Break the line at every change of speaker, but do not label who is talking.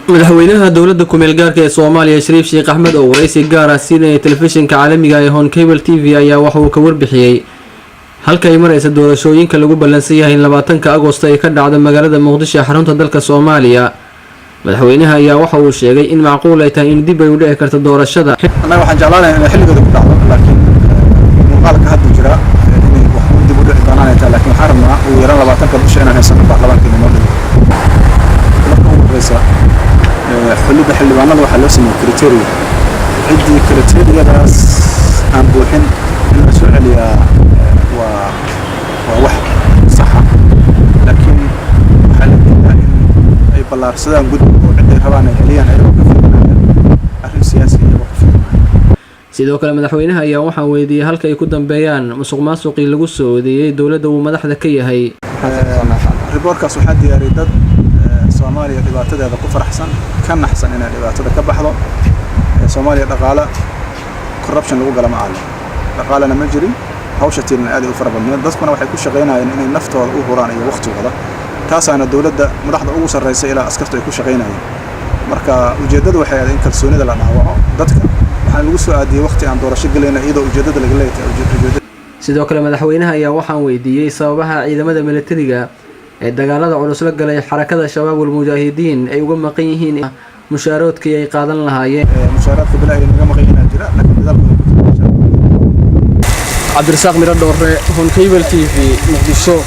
Madaxweynaha dowladda kumeel gaarka ee Soomaaliya, Shariif Sheekh Axmed, oo waraysi gaar ah siinaya telefishinka caalamiga ee Horn Cable TV, ayaa waxa uu ka warbixiyey halka ay mareysa doorashooyinka lagu ballansan yahay in 20-ka Agosto ay ka dhacdo magaalada Muqdisho ee xarunta dalka Soomaaliya. Madaxweynaha ayaa waxa uu sheegay in macquul ay tahay in dib ay u dhici karto doorashada.
Annaga waxaan jeclaanahay inay xilligooda ku dhacdo, laakiin muuqaalka hadda jira inay wax dib u dhici doonaan ay tahay. Laakiin waxaan rabnaa ugu yaraan 20-ka bisha inaan haysano baarlamaankeena noo dhigo. Marka ugu horeysa, xulidda xildhibaanada waxaa loo sameeyey criteria. Ciddii criteriadaas aan buuxin in la soo celiyaa waa wax saxa, laakiin waxaa la diidaa in ay ballaarsadaan guddiga oo ciday rabaan ay celiyaan, ayagoo ka fiirinaya arrin siyaasi, iyagoo ka fiirinaya.
Sidoo kale, madaxweynaha ayaa waxaa weydiiyey halka ay ku dambeeyaan musuq maasuqii lagu soo odeeyey dowladda uu madaxda ka yahay.
Reportkaas waxaa diyaariyey dad Soomaaliya dhibaatadeeda ku faraxsan, ka naxsan inay dhibaatada ka baxdo. Soomaaliya dhaqaale corruption lagu gala ma aalo, dhaqaalena ma jirin, hawsha tiirna aad ay u fara badneed, dadkuna waxay ku shaqaynayeen inay naftooda u huraan iyo waqtigooda. Taasaana dowladda madaxda ugu sarreysa ilaa askartu ay ku shaqaynayeen. Marka ujeeddadu waxay ahayd in kalsoonida la dhaawaco dadka. Waxaan lagu soo aadiyey waqti aan doorasho gelayna, iyadoo ujeeddada laga leeyahay ujeeddada.
Sidoo kale, madaxweynaha ayaa waxaan weydiiyey sababaha ciidamada militariga ee dagaalada culus la galay Xarakada Shabaab Walmujaahidiin ay uga maqan yihiin mushaaroodkii ay qaadan lahaayeen.
Mushaaraadka bilaa ay naga maqan yihiin jira, laakiin dadaalkooda ku jira.
Cabdirasaaq Miro Dhoore, Horn Cable TV, Muqdisho.